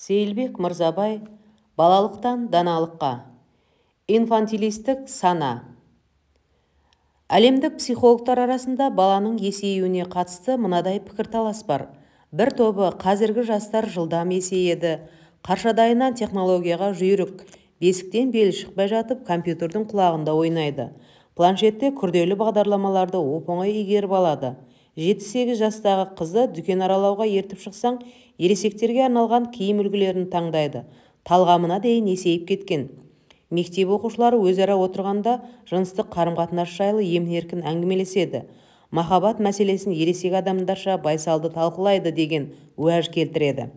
Сейілбек Мырзабай «Балалықтан даналыққа. Инфантилистік сана». Әлемдік психологтар арасында баланың есеюіне қатысты мынадай пікірталас бар. Бір тобы қазіргі жастар жылдам есейеді, қаршадайынан технологияға жүйрік, бесіктен белі шықпай жатып компьютердің құлағында ойнайды, планшетте күрделі бағдарламаларды оп-оңай игеріп алады. 7-8 жастағы қызды дүкен аралауға ертіп шықсаң, ересектерге арналған киім үлгілерін таңдайды, талғамына дейін есейіп кеткен. Мектеп оқушылары өзара отырғанда жыныстық қарым-қатынас жайлы емін-еркін әңгімелеседі, махаббат мәселесін ересек адамдарша байсалды талқылайды деген уәж келтіреді.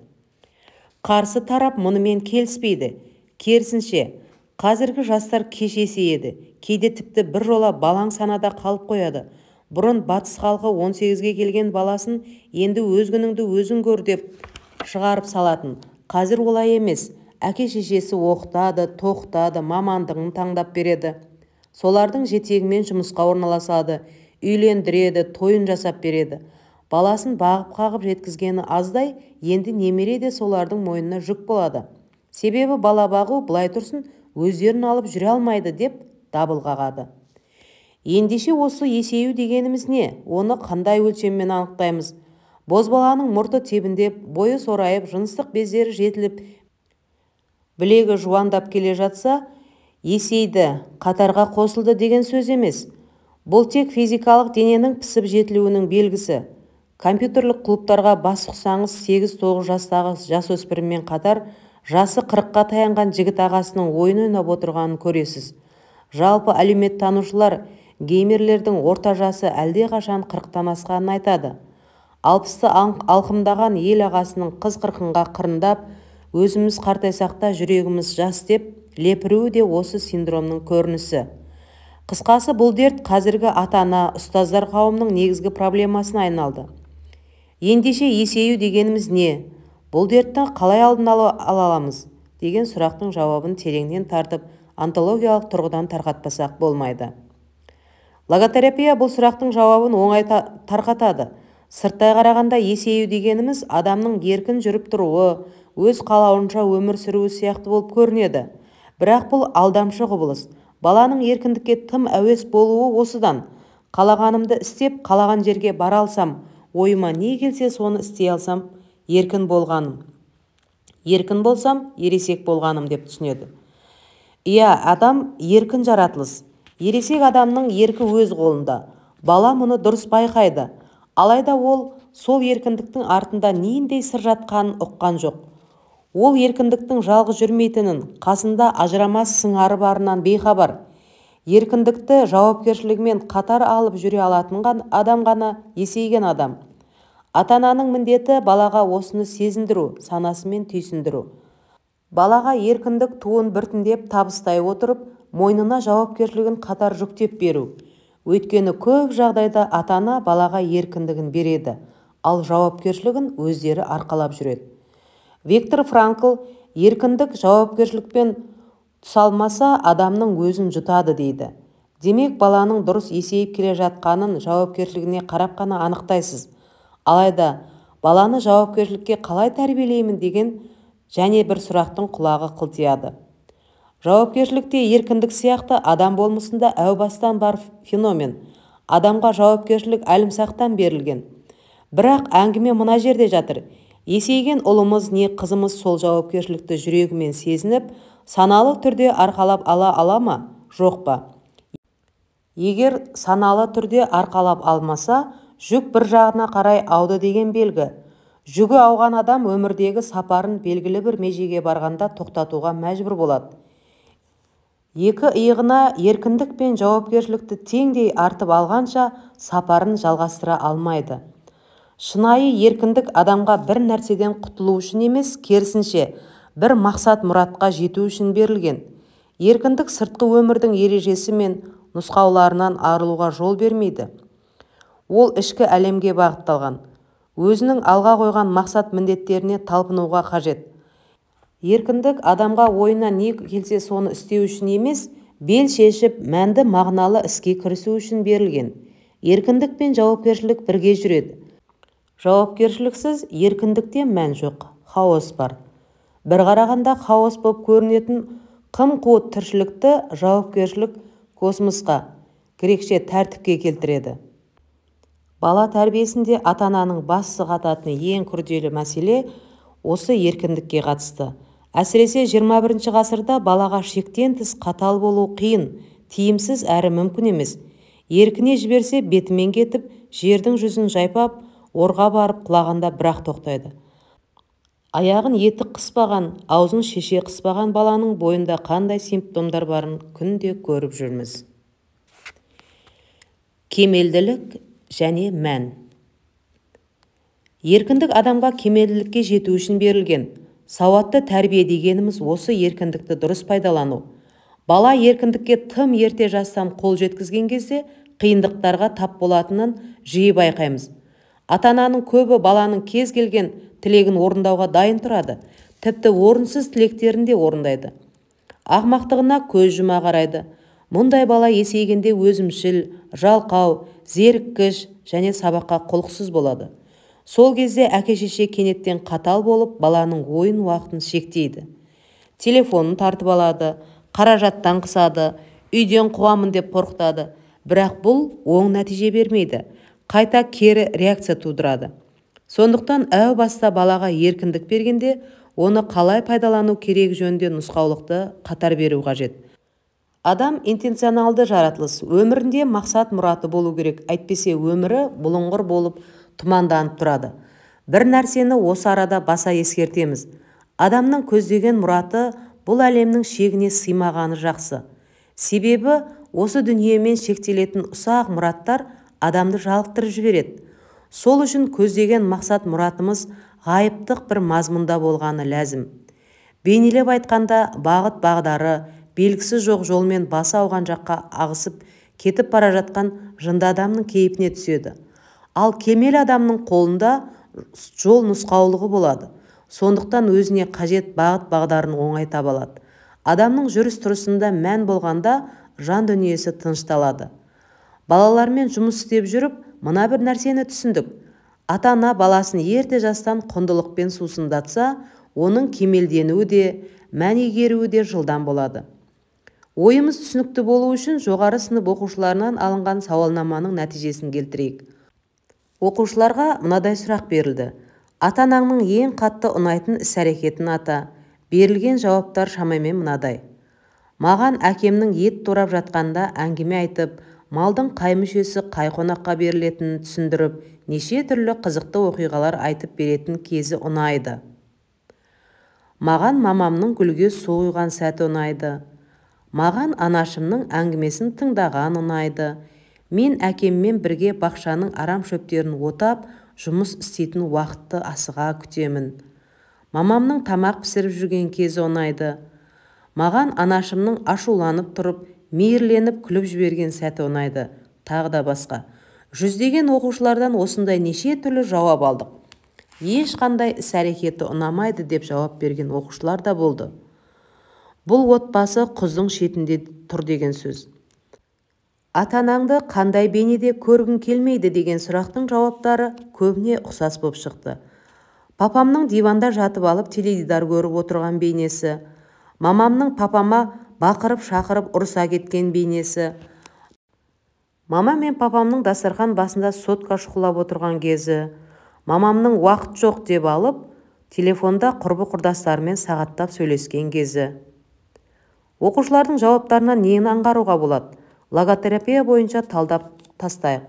Қарсы тарап мұнымен келіспейді. Керісінше, қазіргі жастар кеш есейеді, кейде тіпті бір жола балаң санада қалып қояды. Бұрын батыс халқы 18-ге келген баласын енді өз күніңді өзің көр деп шығарып салатын. Қазір олай емес. Әке-шешесі оқытады, тоқтады, мамандығын таңдап береді. Солардың жетегімен жұмысқа орналасады, үйлендіреді, тойын жасап береді. Баласын бағып-қағып жеткізгені аздай, енді немере де солардың мойнына жүк болады. Себебі бала бағу былай тұрсын, өздерін алып жүре алмайды деп дабыл қағады. Ендеше осы есею дегеніміз не? Оны қандай өлшеммен анықтаймыз? Бозбаланың мұрты тебіндеп, бойы сорайып, жыныстық бездері жетіліп, білегі жуандап келе жатса, есейді, қатарға қосылды деген сөз емес. Бұл тек физикалық дененің пісіп жетілуінің белгісі. Компьютерлік клубтарға бас сұқсаңыз, 8-9 жастағы жасөспіріммен қатар жасы 40-қа таянған жігіт ағасының ойын ойнап отырғанын көресіз. Жалпы әлеуметтанушылар геймерлердің орта жасы әлдеқашан 40-тан асқанын айтады. 60-ты алқымдаған ел ағасының қыз-қырқынға қырындап, өзіміз қартайсақ та жүрегіміз жас деп лепіруі де осы синдромның көрінісі. Қысқасы, бұл дерт қазіргі ата-ана, ұстаздар қауымының негізгі проблемасына айналды. Ендеше есею дегеніміз не? Бұл дертті қалай алдын ала аламыз? Деген сұрақтың жауабын тереңнен тартып, онтологиялық тұрғыдан тарқатпасақ болмайды. Логотерапия бұл сұрақтың жауабын оңай тарқатады. Сырттай қарағанда есею дегеніміз адамның еркін жүріп тұруы, өз қалауынша өмір сүруі сияқты болып көрінеді. Бірақ бұл алдамшы құбылыс. Баланың еркіндікке тым әуес болуы осыдан. Қалағанымды істеп, қалаған жерге бара алсам, ойыма не келсе соны істей алсам, еркін болғаным. Еркін болсам, ересек болғаным деп түсінеді. Иә, адам еркін жаратылыс. Ересек адамның еркі өз қолында. Бала мұны дұрыс байқайды. Алайда ол сол еркіндіктің артында нендей сыр жатқанын ұққан жоқ. Ол еркіндіктің жалғыз жүрмейтінін, қасында ажырамас сыңары барынан бейхабар. Еркіндікті жауапкершілігімен қатар алып жүре алатын адам ғана есейген адам. Ата-ананың міндеті балаға осыны сезіндіру, санасымен түйсіндіру. Балаға еркіндік туын біртіндеп табыстай отырып, мойнына жауапкершілігін қатар жүктеп беру. Өйткені көп жағдайда ата-ана балаға еркіндігін береді, ал жауапкершілігін өздері арқалап жүреді. Виктор Франкл еркіндік жауапкершілікпен тұсалмаса, адамның өзін жұтады дейді. Демек, баланың дұрыс есейіп келе жатқанын жауапкершілігіне қарап қана анықтайсыз. Алайда баланы жауапкершілікке қалай тәрбиелеймін деген және бір сұрақтың құлағы қылтияды. Жауапкершілікте еркіндік сияқты адам болмысында әу бастан бар феномен. Адамға жауапкершілік әлімсақтан берілген. Бірақ әңгіме мына жерде жатыр. Есейген ұлымыз не қызымыз сол жауапкершілікті жүрегімен сезініп, саналы түрде арқалап ала ала ма, жоқ па? Егер саналы түрде арқалап алмаса, жүк бір жағына қарай ауды деген белгі. Жүгі ауған адам өмірдегі сапарын белгілі бір межеге барғанда тоқтатуға мәжбүр болады. Екі иығына еркіндік пен жауапкершілікті теңдей артып алғанша сапарын жалғастыра алмайды. Шынайы еркіндік адамға бір нәрседен құтылу үшін емес, керісінше, бір мақсат мұратқа жету үшін берілген. Еркіндік сыртқы өмірдің ережесі мен нұсқауларынан арылуға жол бермейді. Ол ішкі әлемге бағытталған. Өзінің алға қойған мақсат міндеттеріне талпынуға қажет. Еркіндік адамға ойына не келсе соны істеу үшін емес, бел шешіп, мәнді мағыналы іске кірісу үшін берілген. Еркіндік пен жауапкершілік бірге жүреді. Жауапкершіліксіз еркіндікте мән жоқ, хаос бар. Бір қарағанда хаос боп көрінетін қым-қуыт тіршілікті жауапкершілік космосқа, грекше тәртіпке келтіреді. Бала тәрбиесінде ата-ананың бас сұғатын ең күрделі мәселе осы еркіндікке қатысты. Әсіресе 21 ғасырда балаға шектен тыс қатал болу қиын, тиімсіз әрі мүмкін емес. Еркіне жіберсе бетімен кетіп, жердің жүзін жайпап, орға барып құлағанда бірақ тоқтайды. Аяғын етік қыспаған, аузын шеше қыспаған баланың бойында қандай симптомдар барын күнде көріп жүрміз. Кемелділік және мән. Еркіндік адамға кемелділікке жету үшін берілген. Сауатты тәрбие дегеніміз осы еркіндікті дұрыс пайдалану. Бала еркіндікке тым ерте жастан қол жеткізген кезде қиындықтарға тап болатынын жиі байқаймыз. Ата-ананың көбі баланың кез келген тілегін орындауға дайын тұрады. Тіпті орынсыз тілектерін де орындайды. Ақмақтығына көз жұма қарайды. Мұндай бала есейгенде өзімшіл, жалқау, зеріккіш және сабаққа құлықсыз болады. Сол кезде әке-шеше кенеттен қатал болып, баланың ойын уақытын шектейді. Телефонын тартып алады, қаражаттан қысады, үйден қуамын деп қорқытады. Бірақ бұл оң нәтиже бермейді, қайта кері реакция тудырады. Сондықтан әу баста балаға еркіндік бергенде, оны қалай пайдалану керек жөнінде нұсқаулықты қатар беру қажет. Адам интенционалды жаратылыс, өмірінде мақсат мұраты болу керек, әйтпесе өмірі бұлыңғыр болып тұманданып тұрады. Бір нәрсені осы арада баса ескертеміз. Адамның көздеген мұраты бұл әлемнің шегіне сыймағаны жақсы. Себебі осы дүниемен шектелетін ұсақ мұраттар адамды жалықтырып жібереді. Сол үшін көздеген мақсат мұратымыз ғайыптық бір мазмұнда болғаны ләзім. Бейнелеп айтқанда, бағыт бағдары, белгісі жоқ жолмен басы ауған жаққа ағысып кетіп бара жатқан жынды адамның кейпіне түседі. Ал кемел адамның қолында жол нұсқаулығы болады. Сондықтан өзіне қажет бағыт бағдарын оңай таба алады. Адамның жүріс-тұрысында мән болғанда жан дүниесі тынышталады. Балалармен жұмыс істеп жүріп, мына бір нәрсені түсіндік. Ата-ана баласын ерте жастан құндылықпен сусындатса, оның кемелденуі де, мән игеруі де жылдам болады. Ойымыз түсінікті болу үшін жоғары сынып оқушыларынан алынған сауалнаманың нәтижесін келтірейік. Оқушыларға мынадай сұрақ берілді. Ата-анаңның ең қатты ұнайтын іс-әрекетін ата. Берілген жауаптар шамамен мынадай. Маған әкемнің ет турап жатқанда әңгіме айтып, малдың қай мүшесі қай қонаққа берілетінін түсіндіріп, неше түрлі қызықты оқиғалар айтып беретін кезі ұнайды. Маған мамамның гүлге су құйған сәті ұнайды. Маған анашымның әңгімесін тыңдаған ұнайды. Мен әкеммен бірге бақшаның арам шөптерін отап, жұмыс істейтін уақытты асыға күтемін. Мамамның тамақ пісіріп жүрген кезі ұнайды. Маған анашымның ашуланып тұрып, мейірленіп күліп жіберген сәті ұнайды. Тағы да басқа. Жүздеген оқушылардан осындай неше түрлі жауап алдық. Ешқандай іс-әрекеті ұнамайды деп жауап берген оқушылар да болды. Бұл отбасы құздың шетінде тұр деген сөз. Ата-анаңды қандай бейнеде көргің келмейді деген сұрақтың жауаптары көбіне ұқсас боп шықты. Папамның диванда жатып алып теледидар көріп отырған бейнесі, мамамның папама бақырып шақырып ұрыса кеткен бейнесі, мама мен папамның дастархан басында сотка шұқылап отырған кезі, мамамның уақыт жоқ деп алып, телефонда құрбы-құрдастарымен сағаттап сөйлескен кезі. Оқушылардың жауаптарынан нені аңғаруға болады? Логотерапия бойынша талдап тастайық.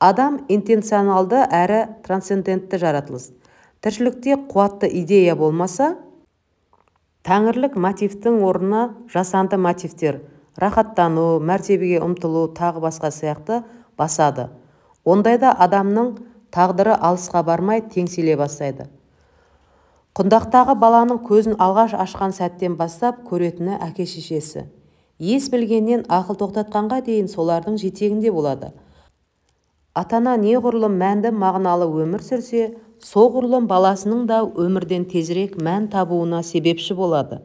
Адам интенционалды әрі трансцендентті жаратылыс. Тіршілікте қуатты идея болмаса, тәңірлік мотивтің орнына жасанды мотивтер, рахаттану, мәртебеге ұмтылу, тағы басқа сияқты басады. Ондайда адамның тағдыры алысқа бармай теңселе бастайды. Құндақтағы баланың көзін алғаш ашқан сәттен бастап көретіні әке-шешесі. Ес білгеннен ақыл тоқтатқанға дейін солардың жетегінде болады. Ата-ана неғұрлым мәнді мағыналы өмір сүрсе, соғұрлым баласының да өмірден тезірек мән табуына себепші болады.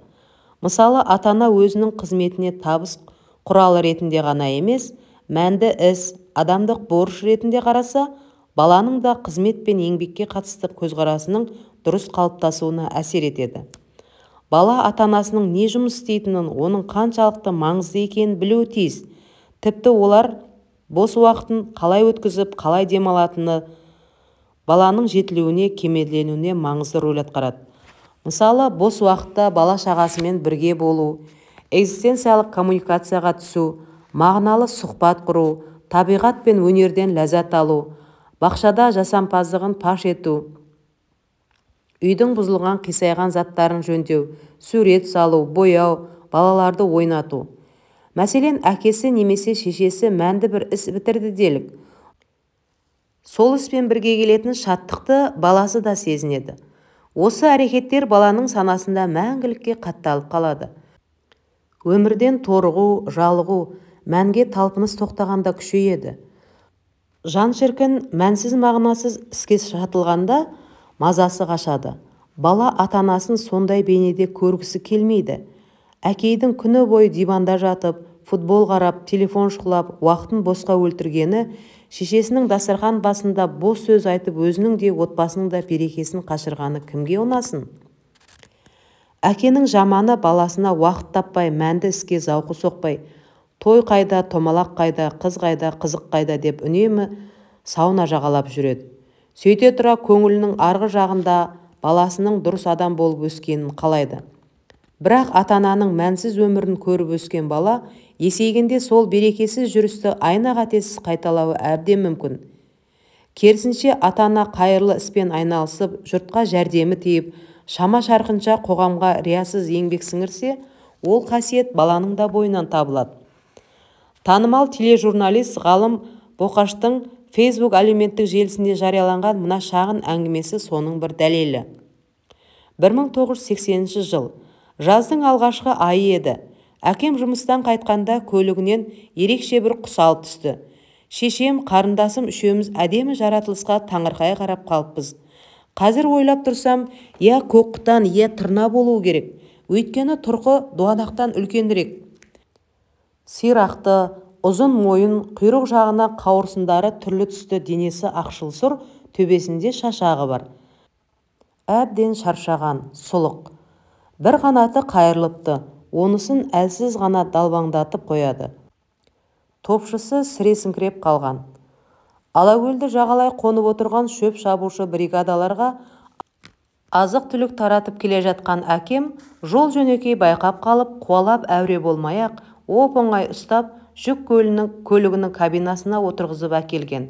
Мысалы, ата-ана өзінің қызметіне табыс құралы ретінде ғана емес, мәнді іс, адамдық борыш ретінде қараса, баланың да қызмет пен еңбекке қатысты көзқарасының дұрыс қалыптасуына әсер етеді. Бала ата-анасының не жұмыс істейтінін, оның қаншалықты маңызды екенін білуі тиіс. Тіпті олар бос уақытын қалай өткізіп, қалай демалатыны баланың жетілуіне, кемелденуіне маңызды рөл атқарады. Мысалы, бос уақытта бала-шағасымен бірге болу, экзистенциялық коммуникацияға түсу, мағыналы сұхбат құру, табиғат пен өнерден ләззат алу, бақшада жасампаздығын паш ету, үйдің бұзылған, қисайған заттарын жөндеу, сурет салу, бояу, балаларды ойнату. Мәселен, әкесі немесе шешесі мәнді бір іс бітірді делік. Сол іспен бірге келетін шаттықты баласы да сезінеді. Осы әрекеттер баланың санасында мәңгілікке қатталып қалады. Өмірден торығу, жалығу, мәнге талпыныс тоқтағанда күшейеді. Жан шіркін мәнсіз мағынасыз іске шатылғанда мазасы қашады. Бала ата-анасын сондай бейнеде көргісі келмейді. Әкейдің күні бойы диванда жатып, футбол қарап, телефон шұқылап, уақытын босқа өлтіргені, шешесінің дастархан басында бос сөз айтып, өзінің де отбасының да берекесін қашырғаны кімге ұнасын? Әкенің жаманы баласына уақыт таппай, мәнді іске зауқы соқпай, той қайда, томалақ қайда, қыз қайда, қызық қайда деп үнемі сауна жағалап жүреді. Сөйте тұра көңілінің арғы жағында баласының дұрыс адам болып өскенін қалайды. Бірақ ата-ананың мәнсіз өмірін көріп өскен бала есейгенде сол берекесіз жүрісті айна қатесіз қайталауы әбден мүмкін. Керісінше, ата-ана қайырлы іспен айналысып, жұртқа жәрдемі тиіп, шама-шарқынша қоғамға риясыз еңбек сіңірсе, ол қасиет баланың да бойынан табылады. Танымал тележурналист Ғалым Боқаштың Facebook әлеуметтік желісінде жарияланған мына шағын әңгімесі соның бір дәлелі. 1980 жыл. Жаздың алғашқы айы еді. Әкем жұмыстан қайтқанда көлігінен ерекше бір құс алып түсті. Шешем, қарындасым үшеуміз әдемі жаратылысқа таңырқай қарап қалыппыз. Қазір ойлап тұрсам, я көкқұтан, я тырна болуы керек. Өйткені тұрқы дуанақтан үлкенірек. Сирақты, ұзын мойын, құйрық жағына қауырсындары түрлі түсті, денесі ақшыл сұр, төбесінде шашағы бар. Әбден шаршаған, сұлық. Бір қанаты қайырылыпты, онысын әлсіз ғана далбаңдатып қояды. Топшысы сіресіңкіреп қалған. Алакөлді жағалай қонып отырған шөп шабушы бригадаларға азық-түлік таратып келе жатқан әкем жол жөнекей байқап қалып, қуалап әуре болмай-ақ, оп-оңай ұстап, жүк көлігінің кабинасына отырғызып әкелген.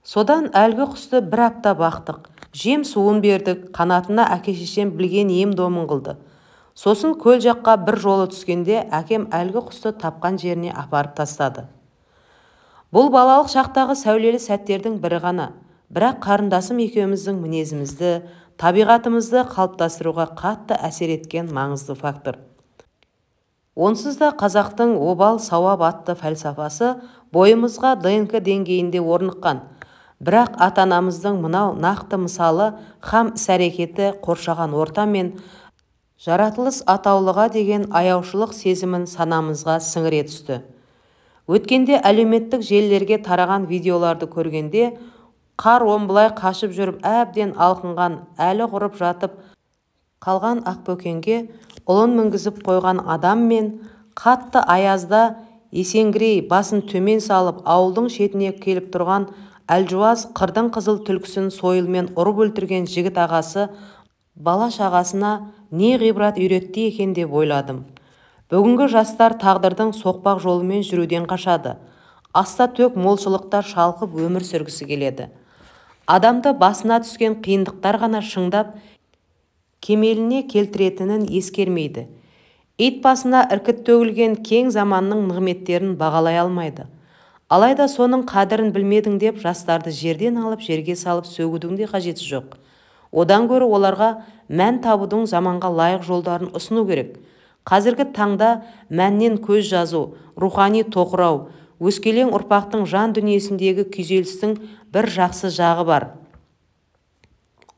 Содан әлгі құсты бір апта бақтық. Жем суын бердік, қанатына әке-шешем білген ем-домын қылды. Сосын көл жаққа бір жолы түскенде әкем әлгі құсты тапқан жеріне апарып тастады. Бұл балалық шақтағы сәулелі сәттердің бірі ғана. Бірақ қарындасым екеуміздің мінезімізді, табиғатымызды қалыптастыруға қатты әсер еткен маңызды фактор. Онсыз да қазақтың обал сауап атты фәлсафасы бойымызға ДНК деңгейінде орныққан. Бірақ ата-анамыздың мынау нақты мысалы хам іс-әрекеті қоршаған орта мен жаратылыс атаулыға деген аяушылық сезімін санамызға сіңіре түсті. Өткенде әлеуметтік желілерге тараған видеоларды көргенде, қар омбылай қашып жүріп әбден алқынған, әлі құрып жатып қалған ақбөкенге ұлын мінгізіп қойған адам мен қатты аязда есеңгірей басын төмен салып ауылдың шетіне келіп тұрған әлжуаз қырдың қызыл түлкісін сойылмен ұрып өлтірген жігіт ағасы бала-шағасына не ғибрат үйретті екен деп ойладым. Бүгінгі жастар тағдырдың соқпақ жолымен жүруден қашады. Аста-төк молшылықта шалқып өмір сүргісі келеді. Адамды басына түскен қиындықтар ғана шыңдап, кемеліне келтіретінін ескермейді. Ит басына іркіт төгілген кең заманның нығметтерін бағалай алмайды. Алайда соның қадірін білмедің деп жастарды жерден алып жерге салып сөгудің де қажеті жоқ. Одан гөрі оларға мән табудың заманға лайық жолдарын ұсыну керек. Қазіргі таңда мәннен көз жазу, рухани тоқырау, өскелең ұрпақтың жан дүниесіндегі күйзелістің бір жақсы жағы бар.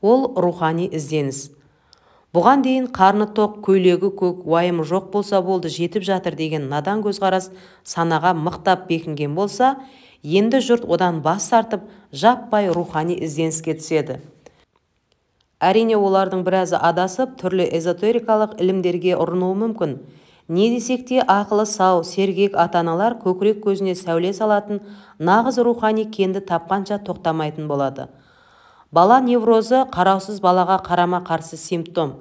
Ол рухани ізденіс. Бұған дейін қарны тоқ, көйлегі көк, уайымы жоқ болса болды, жетіп жатыр деген надан көзқарас санаға мықтап бекінген болса, енді жұрт одан бас тартып, жаппай рухани ізденіске түседі. Әрине, олардың біразы адасып, түрлі эзотерикалық ілімдерге ұрынуы мүмкін. Не десек те, ақылы сау, сергек ата-аналар көкірек көзіне сәуле салатын нағыз рухани кенді тапқанша тоқтамайтын болады. Бала неврозы қараусыз балаға қарама-қарсы симптом.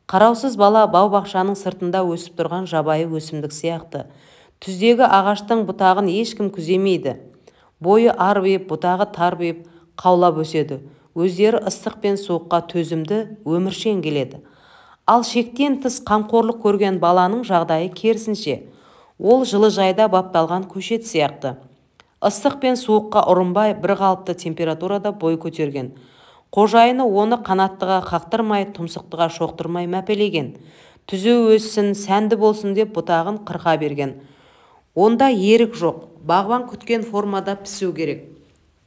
Қараусыз бала бау-бақшаның сыртында өсіп тұрған жабайы өсімдік сияқты. Түздегі ағаштың бұтағын ешкім күземейді. Бойы арбиып, бұтағы тарбиып, қаулап өседі. Өздері ыстық пен суыққа төзімді, өміршең келеді. Ал шектен тыс қамқорлық көрген баланың жағдайы керісінше. Ол жылыжайда бапталған көшет сияқты. Ыстық пен суыққа ұрынбай, бір қалыпты температурада бой көтерген. Қожайыны оны қанаттыға қақтырмай, тұмсықтыға шоқтырмай мәпелеген. Түзу өссін, сәнді болсын деп бұтағын қырқа берген. Онда ерік жоқ, бағбан күткен формада пісу керек.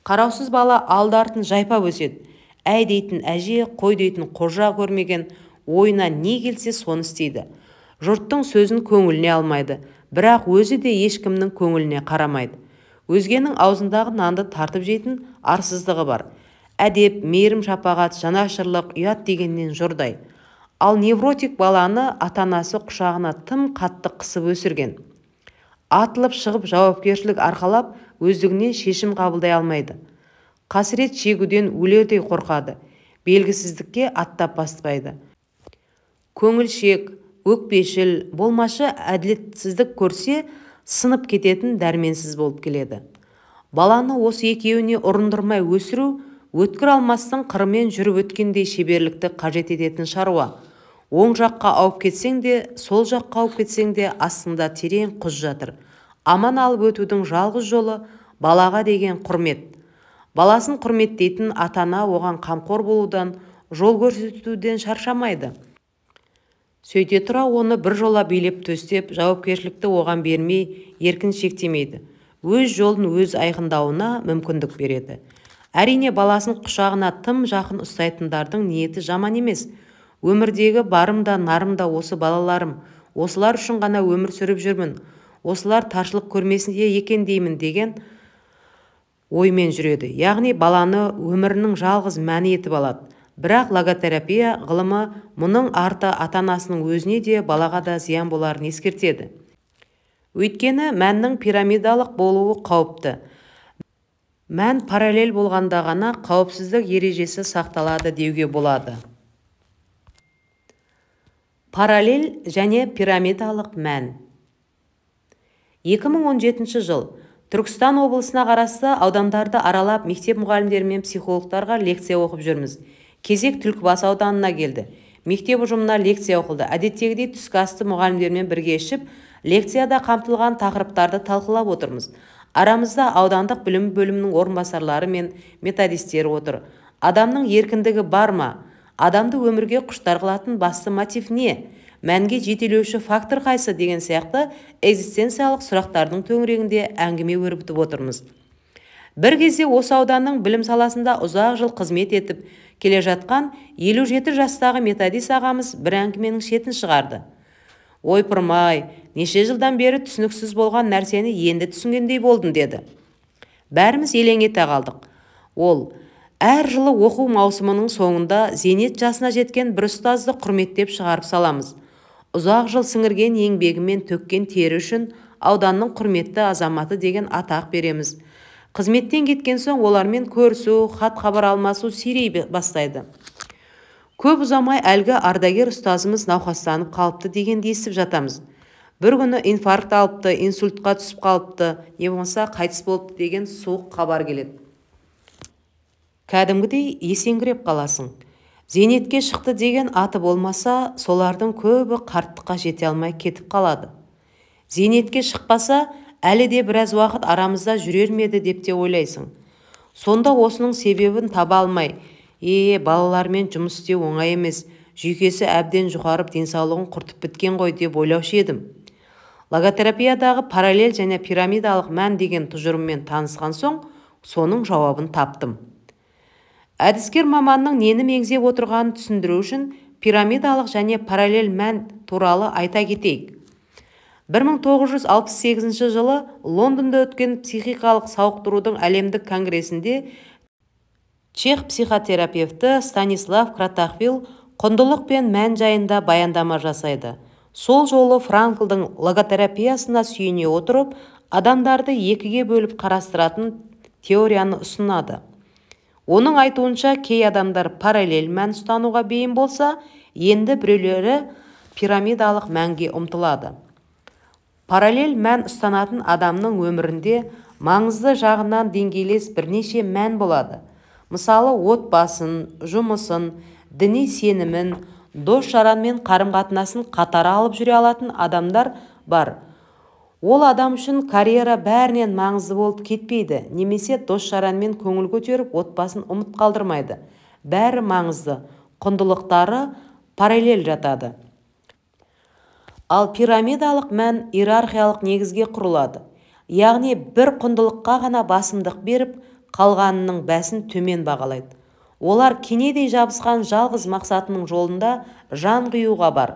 Қараусыз бала алды-артын жайпап өседі. Әй дейтін әже, қой дейтін қожа көрмеген, ойына не келсе соны істейді. Жұрттың сөзін көңіліне алмайды, бірақ өзі де ешкімнің көңіліне қарамайды. Өзгенің аузындағы нанды тартып жейтін арсыздығы бар. Әдеп, мейірім, шапағат, жанашырлық, ұят дегеннен жұрдай. Ал невротик баланы ата-анасы құшағына тым қатты қысып өсірген. Атылып шығып жауапкершілік арқалап, өздігінен шешім қабылдай алмайды. Қасірет шегуден өлердей қорқады. Белгісіздікке аттап баспайды. Көңілшек, өкпешіл, болмашы әділетсіздік көрсе, сынып кететін дәрменсіз болып келеді. Баланы осы екеуіне ұрындырмай өсіру, өткір алмастың қырымен жүріп өткендей шеберлікті қажет ететін шаруа. Оң жаққа ауып кетсең де, сол жаққа ауып кетсең де, астында терең құз жатыр. Аман алып өтудің жалғыз жолы балаға деген құрмет. Баласын құрметтейтін ата-ана оған қамқор болудан, жол көрсетуден шаршамайды. Сөйте тұра оны бір жола билеп төстеп, жауапкершілікті оған бермей, еркін шектемейді. Өз жолын өз айқындауына мүмкіндік береді. Әрине, баласын құшағына тым жақын ұстайтындардың ниеті жаман емес. Өмірдегі барым да нарым да осы балаларым, осылар үшін ғана өмір сүріп жүрмін, осылар таршылық көрмесін екен деймін деген оймен жүреді. Яғни баланы өмірінің жалғыз мәні етіп алады. Бірақ логотерапия ғылымы мұның арты ата-анасының өзіне де, балаға да зиян боларын ескертеді. Өйткені мәннің пирамидалық болуы қауіпті. Мән параллель болғанда ғана қауіпсіздік ережесі сақталады деуге болады. Параллель және пирамидалық мән. 2017 жыл. Түркістан облысына қарасты аудандарды аралап, мектеп мұғалімдері мен психологтарға лекция оқып жүрміз. Кезек Түлкібас ауданына келді. Мектеп ұжымына лекция оқылды. Әдеттегідей түскі асты мұғалімдермен бірге ішіп, лекцияда қамтылған тақырыптарды талқылап отырмыз. Арамызда аудандық білім бөлімінің орынбасарлары мен методистері отыр. Адамның еркіндігі бар ма? Адамды өмірге құштар қылатын басты мотив не? Мәнге жетелеуші фактор қайсы деген сияқты экзистенциялық сұрақтардың төңірегінде әңгіме өрбітіп отырмыз. Бір кезде осы ауданның білім саласында ұзақ жыл қызмет етіп келе жатқан 57 жастағы методист ағамыз бір әңгіменің шетін шығарды. Ойпырмай, неше жылдан бері түсініксіз болған нәрсені енді түсінгендей болдым деді. Бәріміз елең ете қалдық. Ол әр жылы оқу маусымының соңында зейнет жасына жеткен бір ұстазды құрметтеп шығарып саламыз. Ұзақ жыл сіңірген еңбегімен төккен тері үшін ауданның құрметті азаматы деген атақ береміз. Қызметтен кеткен соң олармен көрісу, хат-хабар алмасу сирей бастайды. Көп ұзамай әлгі ардагер ұстазымыз науқастанып қалыпты дегенді естіп жатамыз. Бір күні инфаркт алыпты, инсультқа түсіп қалыпты, не болмаса қайтыс болыпты деген суық хабар келеді. Кәдімгідей есеңгіреп қаласың. Зейнетке шықты деген аты болмаса, солардың көбі қарттыққа жете алмай кетіп қалады. Зейнетке шықпаса, әлі де біраз уақыт арамызда жүрер ме еді деп те ойлайсың. Сонда осының себебін таба алмай, балалармен жұмыс істеу оңай емес, жүйкесі әбден жұқарып денсаулығын құртып біткен ғой деп ойлаушы едім. Логотерапиядағы параллель және пирамидалық мән деген тұжырыммен танысқан соң, соның жауабын таптым. Әдіскер маманның нені меңзеп отырғанын түсіндіру үшін пирамидалық және параллель мән туралы айта кетейік. 1968 жылы Лондонда өткен психикалық сауықтырудың әлемдік конгресінде Чех психотерапевті Станислав Кротахвил құндылық пен мән жайында баяндама жасайды. Сол жолы Франклдың логотерапиясына сүйене отырып, адамдарды екіге бөліп қарастыратын теорияны ұсынады. Оның айтуынша, кей адамдар параллель мән ұстануға бейім болса, енді біреулері пирамидалық мәнге ұмтылады. Параллель мән ұстанатын адамның өмірінде маңызды жағынан деңгейлес бірнеше мән болады. Мысалы, отбасын, жұмысын, діни сенімін, дос-жаранмен қарым-қатынасын қатар алып жүре алатын адамдар бар. Ол адам үшін карьера бәрінен маңызды болып кетпейді, немесе дос-жаранмен көңіл көтеріп, отбасын ұмыт қалдырмайды. Бәрі маңызды, құндылықтары параллель жатады. Ал пирамидалық мән иерархиялық негізге құрылады. Яғни бір құндылыққа ғана басымдық беріп, қалғанының бәсін төмен бағалайды. Олар кенедей жабысқан жалғыз мақсатының жолында жан қиюға бар.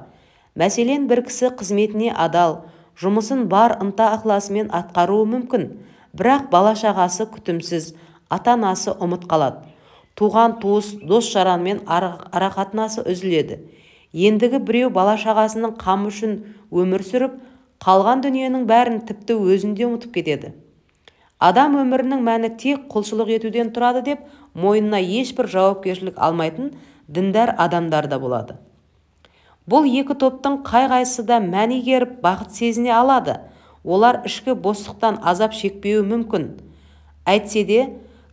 Мәселен, бір кісі қызметіне адал, жұмысын бар ынта-ықыласымен атқаруы мүмкін, бірақ бала-шағасы күтімсіз, ата-анасы ұмыт қалады. Туған туыс, дос-жаранмен арақатынасы үзіледі. Ендігі біреу бала-шағасының қамы үшін өмір сүріп, қалған дүниенің бәрін тіпті өзін де ұмытып кетеді. Адам өмірінің мәні тек құлшылық етуден тұрады деп мойнына ешбір жауапкершілік алмайтын діндар адамдар да болады. Бұл екі топтың қай-қайсысы да мән игеріп, бақыт сезіне алады. Олар ішкі бостықтан азап шекпеуі мүмкін. Әйтсе де,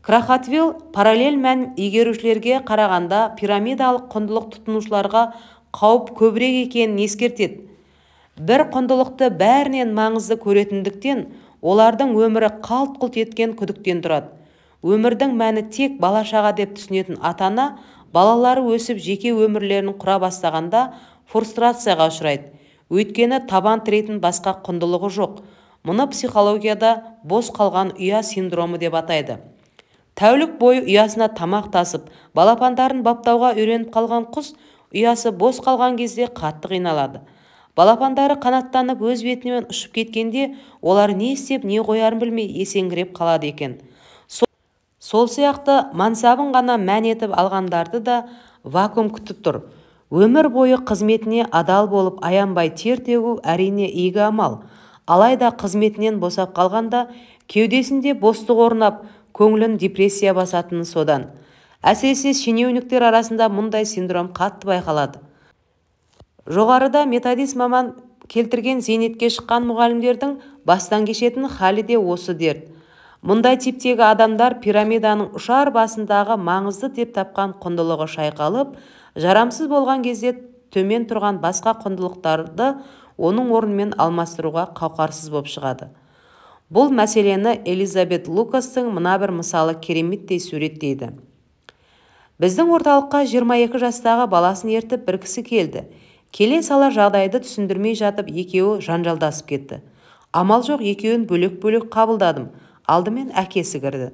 Крахатвилл параллель мән игерушілерге қарағанда пирамидалық құндылық тұтынушыларға қауіп көбірек екенін ескертеді. Бір құндылықты бәрінен маңызды көретіндіктен, олардың өмірі қалт-құлт еткен күдіктен тұрады. Өмірдің мәні тек бала-шаға деп түсінетін ата-ана балалары өсіп жеке өмірлерін құра бастағанда фрустрацияға ұшырайды. Өйткені табан тірейтін басқа құндылығы жоқ. Мұны психологияда бос қалған ұя синдромы деп атайды. Тәулік бойы ұясына тамақ тасып, балапандарын баптауға үйреніп қалған құс ұясы бос қалған кезде қатты қиналады. Балапандары қанаттанып өз бетімен ұшып кеткенде, олар не істеп не қоярын білмей есеңгіреп қалады екен. Сол сияқты мансабын ғана мән етіп алғандарды да вакуум күтіп тұр. Өмір бойы қызметіне адал болып аянбай тер төгу әрине игі амал. Алайда қызметінен босап қалғанда кеудесінде бостық орнап, көңілін депрессия басатыны содан. Әсіресе шенеуніктер арасында мұндай синдром қатты байқалады. Жоғарыда методист маман келтірген зейнетке шыққан мұғалімдердің бастан кешетін халі де осы дерт. Мұндай типтегі адамдар пирамиданың ұшар басындағы маңызды деп тапқан құндылығы шайқалып, жарамсыз болған кезде төмен тұрған басқа құндылықтарды оның орнымен алмастыруға қауқарсыз боп шығады. Бұл мәселені Элизабет Лукастың мына бір мысалы кереметтей суреттейді. Біздің орталыққа 22 жастағы баласын ертіп бір кісі келді. Келе сала жағдайды түсіндірмей жатып, екеуі жанжалдасып кетті. Амал жоқ, екеуін бөлек-бөлек қабылдадым. Алдымен әкесі кірді.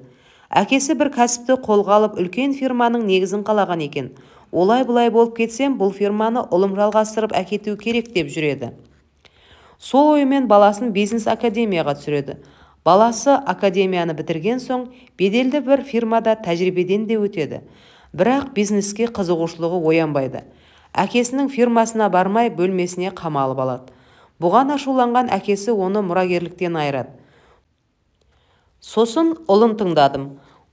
Әкесі бір кәсіпті қолға алып, үлкен фирманың негізін қалаған екен. Олай-бұлай болып кетсем, бұл фирманы ұлым жалғастырып әкету керек деп жүреді. Сол ойымен баласын бизнес академияға түсіреді. Баласы академияны бітірген соң беделді бір фирмада тәжірибеден де өтеді. Бірақ бизнеске қызығушылығы оянбайды. Әкесінің фирмасына бармай бөлмесіне қамалып алады. Бұған ашуланған әкесі оны мұрагерліктен айырады. Сосын ұлын тыңдадым.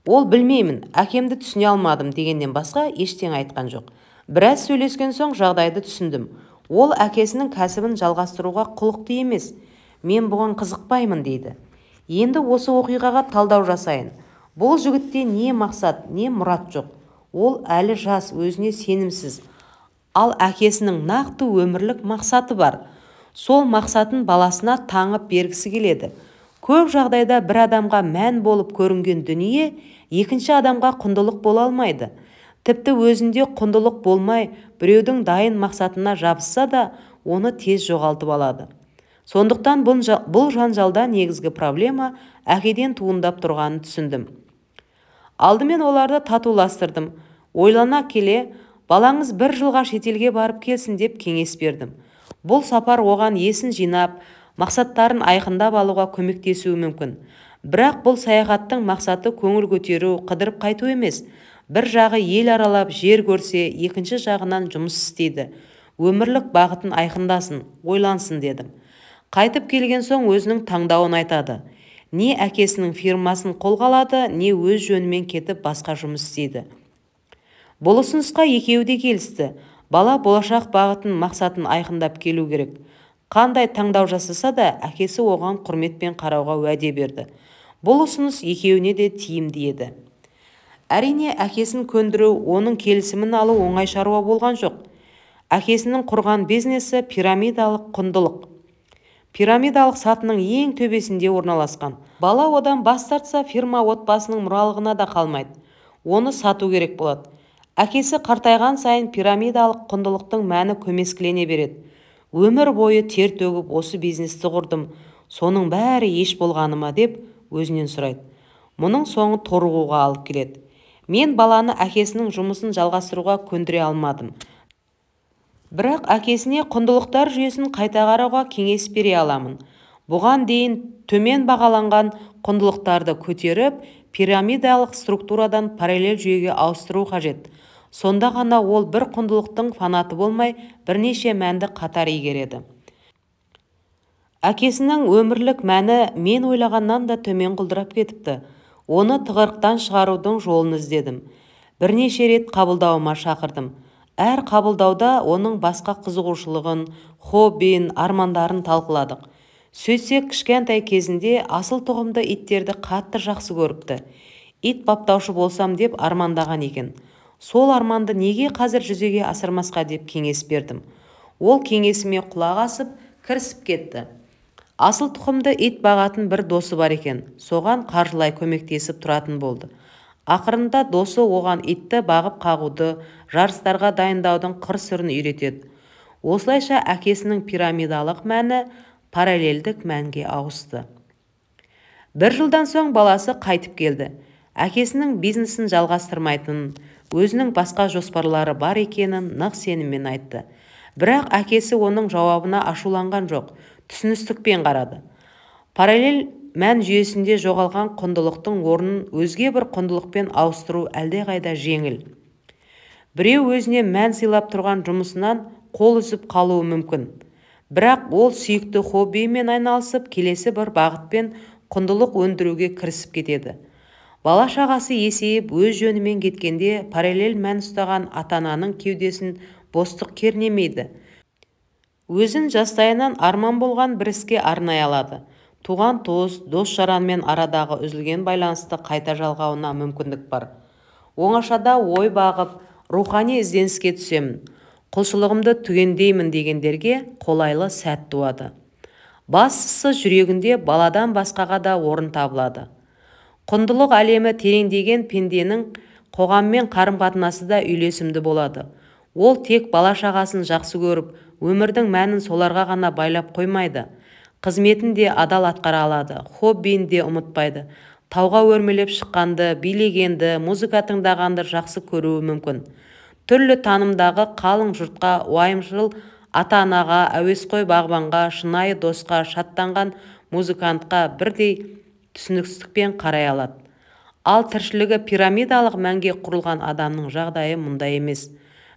Ол білмеймін, әкемді түсіне алмадым дегеннен басқа ештеңе айтқан жоқ. Біраз сөйлескен соң жағдайды түсіндім. Ол әкесінің кәсібін жалғастыруға құлықты емес. Мен бұған қызықпаймын дейді. Енді осы оқиғаға талдау жасайын. Бұл жігітте не мақсат, не мұрат жоқ. Ол әлі жас, өзіне сенімсіз. Ал әкесінің нақты өмірлік мақсаты бар. Сол мақсатын баласына таңып бергісі келеді. Көп жағдайда бір адамға мән болып көрінген дүние екінші адамға құндылық бола алмайды. Тіпті өзінде құндылық болмай, біреудің дайын мақсатына жабысса да, оны тез жоғалтып алады. Сондықтан бұл жанжалда негізгі проблема әкеден туындап тұрғанын түсіндім. Алдымен оларды татуластырдым. Ойлана келе, балаңыз бір жылға шетелге барып келсін деп кеңес бердім. Бұл сапар оған есін жинап, мақсаттарын айқындап алуға көмектесуі мүмкін. Бірақ бұл саяхаттың мақсаты көңіл көтеру, қыдырып қайту емес. Бір жағы ел аралап жер көрсе, екінші жағынан жұмыс істейді. Өмірлік бағытын айқындасын, ойлансын дедім. Қайтып келген соң өзінің таңдауын айтады. Не әкесінің фирмасын қолға алады, не өз жөнімен кетіп басқа жұмыс істейді. Бұл ұсынысқа екеуі де келісті. Бала болашақ бағытын, мақсатын айқындап келу керек. Қандай таңдау жасаса да, әкесі оған құрметпен қарауға уәде берді. Бұл ұсыныс екеуіне де тиімді еді. Әрине, әкесін көндіру, оның келісімін алу оңай шаруа болған жоқ. Әкесінің құрған бизнесі пирамидалық құндылық. Пирамидалық сатының ең төбесінде орналасқан. Бала одан бас тартса, фирма отбасының мұралығына да қалмайды. Оны сату керек болады. Әкесі қартайған сайын пирамидалық құндылықтың мәні көмескілене береді. Өмір бойы тер төгіп осы бизнесті құрдым, соның бәрі еш болғаны ма деп өзінен сұрайды. Мұның соңы торығуға алып келеді. Мен баланы әкесінің жұмысын жалғастыруға көндіре алмадым. Бірақ әкесіне құндылықтар жүйесін қайта қарауға кеңес бере аламын. Бұған дейін төмен бағаланған құндылықтарды көтеріп, пирамидалық структурадан параллель жүйеге ауыстыру қажет. Сонда ғана ол бір құндылықтың фанаты болмай, бірнеше мәнді қатар игереді. Әкесінің өмірлік мәні мен ойлағаннан да төмен құлдырап кетіпті. Оны тығырықтан шығарудың жолын іздедім. Бірнеше рет қабылдауыма шақырдым. Әр қабылдауда оның басқа қызығушылығын, хоббиін, армандарын талқыладық. Сөйтсек, кішкентай кезінде асыл тұқымды иттерді қатты жақсы көріпті. Ит баптаушы болсам деп армандаған екен. Сол арманды неге қазір жүзеге асырмасқа деп кеңес бердім. Ол кеңесіме құлақ асып, кірісіп кетті. Асыл тұқымды ит бағатын бір досы бар екен. Соған қаржылай көмектесіп тұратын болды. Ақырында досы оған итті бағып қағуды, жарыстарға дайындаудың қыр-сырын үйретеді. Осылайша әкесінің пирамидалық мәні параллельдік мәнге ауысты. Бір жылдан соң баласы қайтып келді. Әкесінің бизнесін жалғастырмайтынын, өзінің басқа жоспарлары бар екенін нық сеніммен айтты. Бірақ әкесі оның жауабына ашуланған жоқ, түсіністікпен қарады. Параллель мән жүйесінде жоғалған құндылықтың орнын өзге бір құндылықпен ауыстыру әлдеқайда жеңіл. Біреу өзіне мән сыйлап тұрған жұмысынан қол үзіп қалуы мүмкін. Бірақ ол сүйікті хоббиімен айналысып, келесі бір бағытпен құндылық өндіруге кірісіп кетеді. Бала-шағасы есейіп, өз жөнімен кеткенде параллель мән ұстаған ата-ананың кеудесін бостық кернемейді. Өзін жастайынан арман болған бір іске арнай алады. Туған туыс, дос-жаранмен арадағы үзілген байланысты қайта жалғауына мүмкіндік бар. Оңашада ой бағып, рухани ізденіске түсемін, құлшылығымды түгендеймін дегендерге қолайлы сәт туады. Бастысы жүрегінде баладан басқаға да орын табылады. Құндылық әлемі тереңдеген пенденің қоғаммен қарым-қатынасы да үйлесімді болады. Ол тек бала-шағасын жақсы көріп, өмірдің мәнін соларға ғана байлап қоймайды. Қызметін де адал атқара алады, хоббиін де ұмытпайды. Тауға өрмелеп шыққанды, билегенді, музыка тыңдағанды жақсы көруі мүмкін. Түрлі танымдағы қалың жұртқа, уайымшыл ата-анаға, әуесқой бағбанға, шынайы досқа, шаттанған музыкантқа бірдей түсіністікпен қарай алады. Ал тіршілігі пирамидалық мәнге құрылған адамның жағдайы мұндай емес.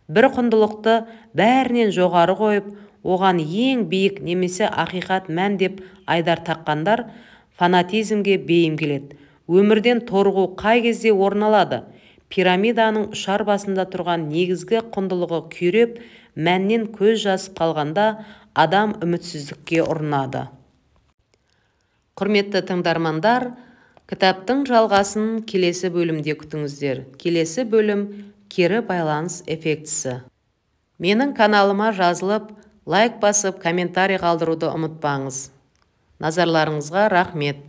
Бір құндылықты бәрінен жоғары қойып, оған ең биік немесе ақиқат мән деп айдар таққандар фанатизмге бейім келеді. Өмірден торығу қай кезде орын алады? Пирамиданың ұшар басында тұрған негізгі құндылығы күйреп, мәннен көз жазып қалғанда адам үмітсіздікке ұрынады. Құрметті тыңдармандар, кітаптың жалғасын келесі бөлімде күтіңіздер. Келесі бөлім кері байланыс эффектісі. Менің каналыма жазылып, лайк басып, комментарий қалдыруды ұмытпаңыз. Назарларыңызға рахмет.